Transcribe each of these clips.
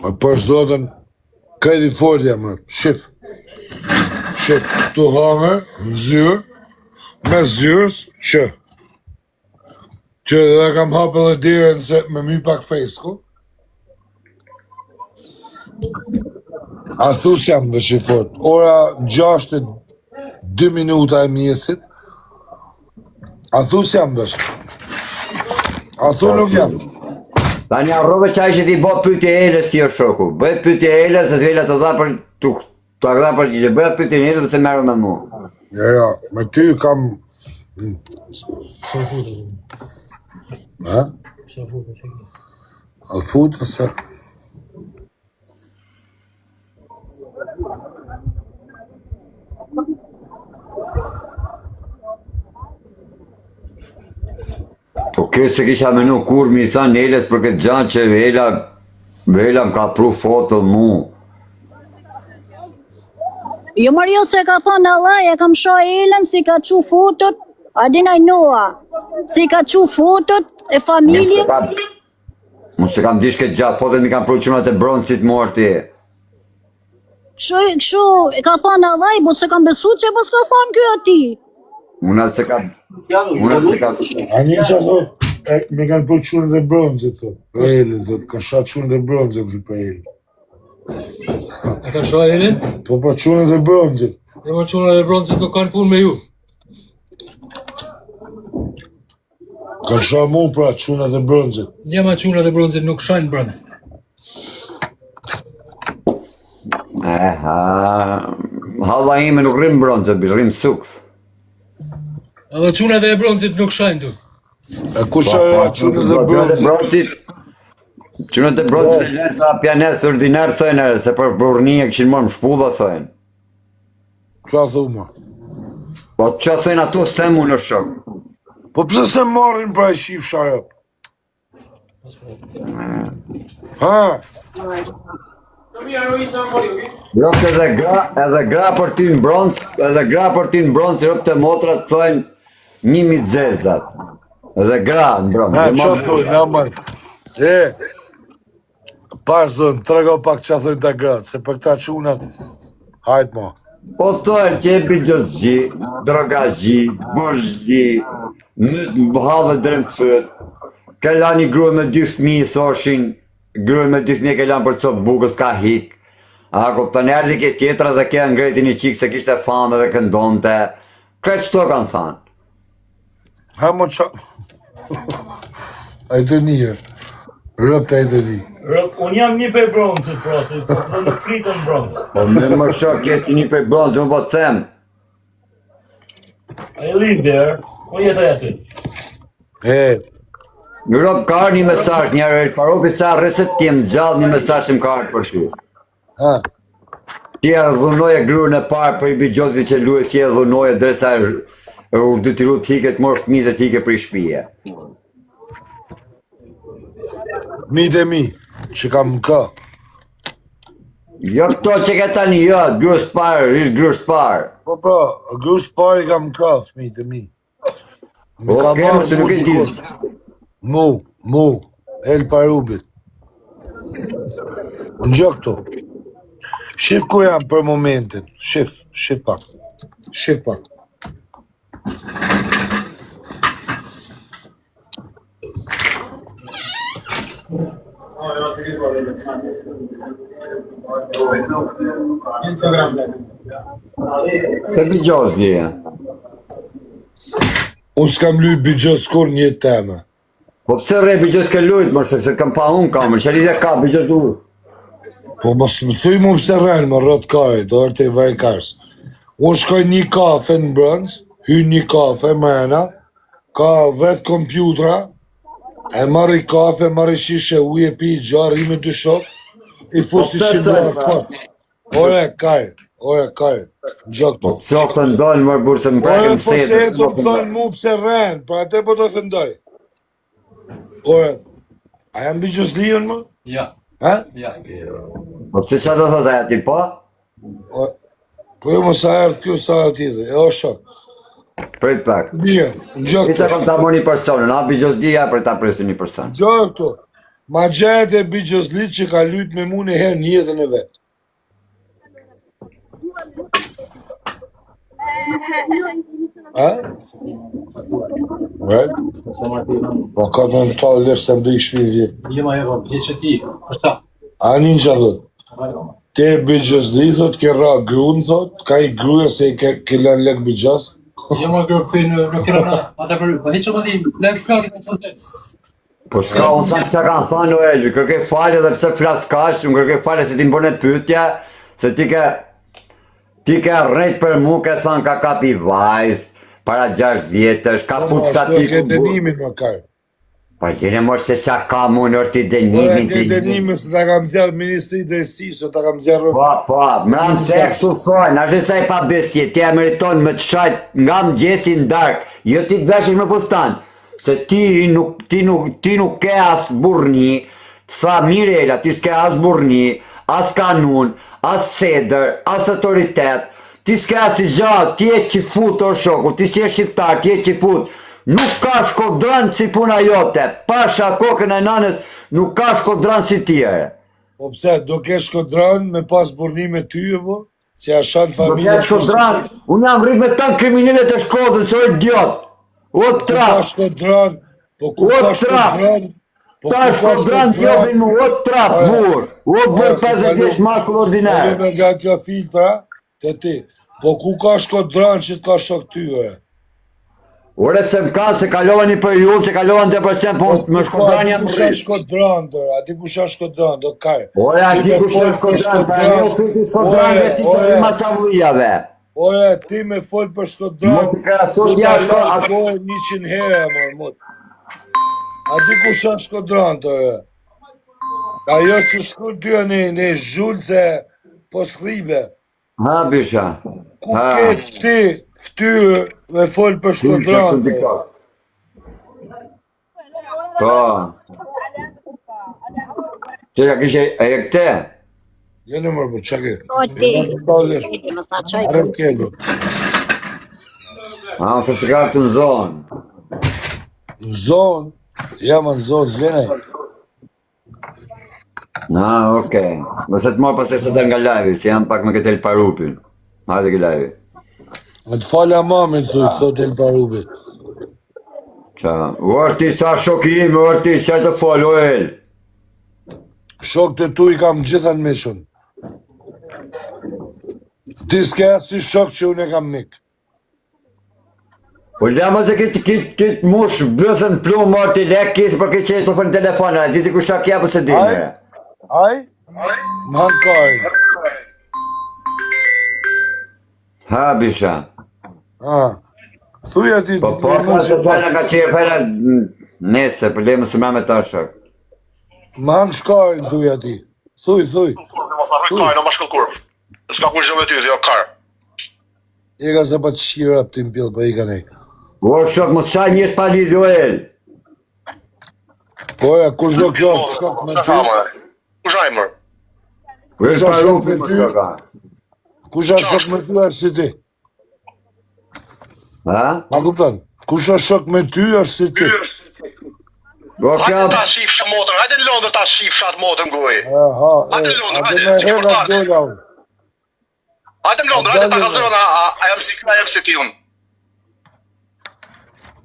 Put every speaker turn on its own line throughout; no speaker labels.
A për zotën, krejt i fort jam, mër. Shif. Shif, tu hangër, në zyrë, me zyrës, që. Që dhe kam hapë edhe derën se me my pak fresku. A thu se jam vesh i fort. Ora 6 e 2 minuta e mjesit. A thu se jam vesh. A thu nuk jam.
Tani harrove çaj që ti bë pyetje Elës si o shoku. Bëj pyetje Elës, se Ela të dha për tu të dha përgjigje. Bëj pyetje Elës se merru me
mua. Ja, ja, me ty kam
Sa futë.
Ha?
Sa futë,
A futë se
Po kjo se kisha menu kur mi thanë Elës për këtë gjanë që Ela, Ela më ka pru foto mu.
Jo mor jo se ka thonë Allah, e kam sha Elën si ka çu fotot, a din ai Noa, si ka çu fotot e familjes.
Unë s'e kam dish këtë gjatë, fotot mi kanë pru çunat e Broncit morti.
Kështu, kështu, e ka thonë Allah, po s'e kam besu që po s'ka thonë ky ati.
Unë as s'e kam... Unë as s'e kam...
A një që thot, e, me kanë pru çunat e Broncit, thot. Për Elën, thot, ka sha çunat e Broncit, thot, për Elën.
E ka sha Elën?
Po, po, çunat e Broncit.
Jo, mo çunat e Broncit nuk kanë punë me ju.
Ka sha mu pra çunat e Broncit.
Jo ma çunat e Broncit nuk shajnë Bronc.
E, ha... Halla ime nuk rrim Bronc, rrim Sukth.
Edhe çunat e Broncit nuk shajnë tu.
E kush po, po, çunat e Broncit?
Broncit Çunat e Broncit e lënë sa pianist ordinar thënë, se për burrni e kishin marrë shpulla thënë.
Qa thu ma?
Po qa thënë ato s'them unë shok.
Po pse se marrin pra e shif sharëp? Ha?
Robt edhe gra, edhe gra për ty në Bronc, edhe gra për ty në Bronc, robt e motrat thojnë një mi zezat. Edhe gra në Bronc.
Ha, qa thujnë, aman? E, Parzën, trego pak ça thojnë ta gratë, se për këta çunat, hajt mo.
Po thojnë që e bixhozxhi, drogaxhi, borxhli, në hallë dhe në fyt, ke lanë një grue me dy fmi, thoshin, grue me dy fmi ke lanë për copë bukës, ka hik, a kupton erdhi ke tjetra dhe ke ngreti një çikë se kishte famë dhe këndonte, krejt qëto kanë thanë.
Ha mo qa... Ai të një, rëp të ai të një.
Rëp, unë jam një prej Broncit, pra, se po të nuk fritën Bronc.
Po me më shok, jeti një prej Broncit, unë po të them.
I live there, unë jetoj aty.
E.
Në rob ka ardhë një mesazh, një herë paropi sa rrësët të jem gjallë një mesazh më ka ardhë për ty.
Ha.
Ti e dhunoje gruan e parë për i bixhozit që luaj si e dhunoje derisa e u detyru të hike të morë fëmijët e të hike prej shtëpie.
Fëmijët e mi, që kam në ka.
Jo këto që ke tani, jo, gruas parë, ish gruas parë.
Po po, gruas parë i kam në ka fëmijët e mi.
Më ka marrë se nuk e di.
Mu, mu, El Parubit. Në këtu. Shif ku jam për momentin. Shif, shif pak. Shif pak.
Të bixhozi.
Unë s'kam luj bixhoz kurrë në jetë teme.
Po pse rre bixhoz ke lujt, më shok, se kam pa unë kam, që lidhje ka bixhoz u.
Po mos më thuj mu pse rren, më rrot kaj, do herë të i vaj kars. Unë shkoj një kafe në Bronx, hy një kafe mrena, ka 10 kompjutra, e marri kafe, marri shishe ujë, e pi gja, rri me dy shok, i
Po
fus i
pse
shqiptar,
thoj?
po. Ore, kaj, ore, kaj, gjë
Po
këtu.
pse ofendon më burrë se më
Ore,
prekën
po se
setë,
e të më thonë mu pse rren, për atë po të ofendoj. Ore, a jam bixhozli unë më?
Ja,
Ha?
ja.
Po pse çfarë do thotë ajo ti po?
O, po jo mos sa erdh kjo sa erdh tjetër, e o shok.
Prit pak.
Mirë, në gjë
Prit
këtu.
ta kam ta marr një person, na bixhozli ja për ta presin një person.
Gjë këtu. Ma gjetë e bixhozlit që ka lyt me mu një herë në jetën e vet. A? Right? Po ka të në ta lështë të më shpi vjetë.
Jo, ma jo, po, që ti. Po sa?
A ninja thot, te bixhozli thot, ke ra grun thot, ka i gruja se i ke, ke lënë lek bixhoz.
Jo, ma gërë këthy në në kena na. Ata për, po hiç më di, lek flasim me sot.
Po s'ka, unë thamë që kam thënë o Elvi, kërkoj falje dhe pse flas kaq, unë kërkoj falje se ti më bëne pyetje, se ti ke ti ke rrejt për mu, ke thënë ka kapi vajzë, para 6 vjetësh, ka
Po,
fut
ashtu e
statiku.
ke dënimin më kar.
Po gjene mos se qa ka mu në është i
Po e
dënimin
ke dënimin se ta kam nxjerr Ministri i Drejtësisë, o ta kam nxjerr
Po, po, më ramë se e kështu thonë, ashtu sa i pa besje, ti e meriton me të shajt nga mëngjesi në darkë, jo ti të veshesh me fustan, se ti nuk, ti nuk, ti nuk ke as burrni, të tha Mirela, ti s'ke as burrni, as kanun, as sedër, as autoritet, ti s'ke as i gja, ti je çifut o shoku, ti si je shqiptar, ti je çifut, nuk ka shkodran si puna jote, pasha kokën e nanës, nuk ka shkodran si ti ere.
Po pse, do ke shkodran me pas burrni me ty, apo? Si ja shan
Do
familjen.
ke shkodran, unë jam rrit me tanë kriminalët e Shkodrës, o idiot. O
Po ka
trap,
shkodran, po ku
O,
ka
trap.
shkodran? Po
ta
ku ka
shkodran djobin mu, o trap, burr. O burr
Ore, se
50
kalu-
vjeç mashkull ordiner.
Kalu nga kjo filtra, të ti. Po ku ka shkodran që të ka shok ty, e?
Ore se më ka se kalova një periudhë, se kalova në depresion, po unë me shkodran jam
Po, Kush është
rrit.
shkodran, dora? A di kush është shkodran, do kaj.
Ore, a di
Ti me
kush
fol
është
për
shkodran, pa e një fiti shkodran dhe ti të
Ore,
rima savujave.
Ore, ti me fol për shkodran.
Mos i krahaso
do
ti
ta
ashtu,
lash
a-
gojën 100 herë, mor, mot. A di kush është shkodran, dora? Ajo që shkon ty në në zhul se po s'rribe.
Ha, bisha.
Ku
Ha.
ke ti fytyrë me fol për shkodran? dora?
Po. Që ka kishe, e e këte?
Jo në mërë, po çka ke?
O ti,
Po lesh.
ti mos na çaj.
Arrem kelo.
A, unë se ka këtu në zonë.
Në zonë, jam në zonë, zvenaj.
Ah, okej. Mos e të marr pastaj se dal nga live, se jam pak me këtë El Parupin. Hajde ke live.
Në të falja mamin, thuj, thot El Parubi.
Qa? Orti sa shok i im, orti qa të fol, o El.
Shok të tu i kam gjitha në mishën. Ti s'ke asnjë shok që unë e kam mik.
Po lama se këtë këtë këtë mush bëthën plum orti lek kis për këtë qenë të për në telefon, a di ti kush a kja po se di.
Ai? Ai? Më hanë kajnë.
Ha bisha.
Ha. Thuj ati,
Po po,
me
po
mushë
se
pak.
fala ka qenë fala nesër, problemi se më me tash.
Më hanë shkajnë, thuj ati. Thuj, thuj.
Mos harroj kajnë, o mashkull kurv. S'ka kush gjë me ty, jo kar.
E ka se pa të shqira për të mpjell, po i ka nej.
O shok, mos shaj njerëz pa lidhje o El.
Po ja, kush do kjo shok me
Çka
ty?
tha, more? Kush ai mër?
O El
Kush a shok
Parupi
me
mos
ty?
shoka.
Kush është shok me ty është si ti?
Ha?
Ma kupton? Kush është shok me ty është si ti.
Po kjo
Hajde ta shifsha motrën, hajde në Londër ta shifsha atë motrën gojë.
Aha, e,
Hajde Londër,
a
hajde,
do me
që
herë
portale.
dola unë.
Hajde në Londër, hajde ta
Dali,
kallzon a, a, a jam si ky, a jam si ti unë.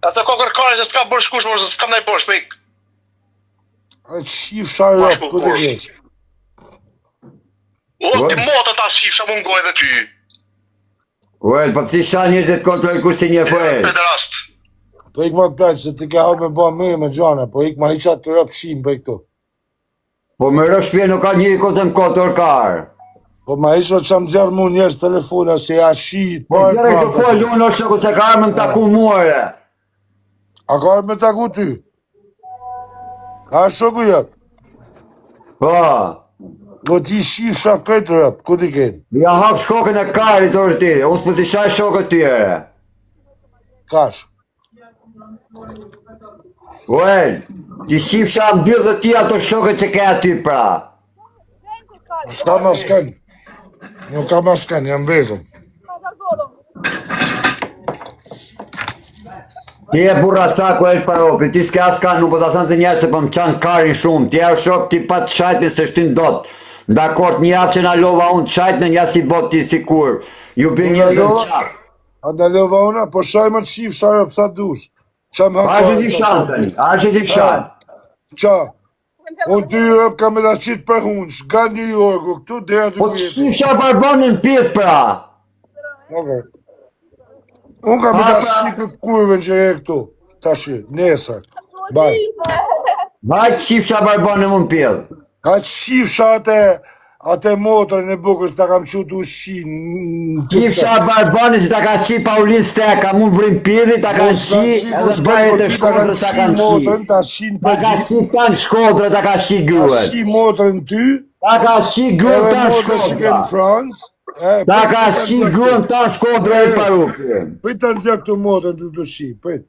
Atë ko kërkare se s'ka bërë shkush, mos s'kam ndaj borxh, po ik.
A të shifsha rop,
Mashkull
ku të
kurv.
kesh?
O ti motrën ta shifsha mu në gojë dhe ty.
O El, po pse sha njerëzit kontrol kush si një po El.
Pederast.
Po ik më plaq, se ti ke hallë me ba me me gjana, po ik ma hiqa të rop shim për këtu.
Po më rë shtëpi nuk ka njëri kotën kotor kar.
Po ma hiqa që më nxjerr mu njerëz telefona se ja shit,
Po
po e
gjëra
pa,
të fol unë o shoku se ka ardhur më taku muare.
A ka ardhur me taku ty? A është shoku jot?
Po.
Po ti shifsha këtë rop, ku ti kenë?
Ja hap shkokën e karit orë ti, unë s'po t'i shaj shokët tjere.
Kash.
O El, ti shifsha mbyll dhe ti ato shokët që ke aty pra.
S'ka mas kënë. Nuk ka mas kënë, jam vetëm.
Ti e burra caku e paropi, ti s'ke as ka, nuk po ta them të njerëz se po më çan karin shumë. Ti e shok ti pa të shajtme se shtin dot. Dakord, një javë që na lova unë të shajtme, ja si bot ti sikur. Ju bën njerëz në qafë.
A ndalova una, po shaj më të shif, shaj o psa dush. Qa më
A është ti shan tani? A është ti shan?
Qa? Unë ty rëp kam me ta qitë për hunë, nga New Yorku, këtu deri aty
Po
ku
të
jeti.
shifsha barbonin pith pra.
Okej. Unë kam me ta
Pa, pra.
shit këtë kurvën që e këtu, tash, nesër. Baj.
Hajt shifsha barbonin më në pith.
Ka që shifsha atë, atë motrën e bukës ta kam qutu shi në
Shifsha barbonin si ta ka shi Paulin Steka, mund vrim pidhi, ta ka shi edhe bajet e Shkodrës ta kanë shi.
Motrën, ta shin
Ta
për
ka
ditë,
shi tanë Shkodra, ta ka shi
ta
gruet.
shi motrën ty,
Ta ka shi gruan
edhe
tanë
motrën që ke
Shkodra.
në Francë. E,
Ta
prit
ka
ta
shi
nxjerr
gruan
këtu.
tanë Shkodra e parupi.
Prit ta nxjerr këtu motrën ty të shi, prit.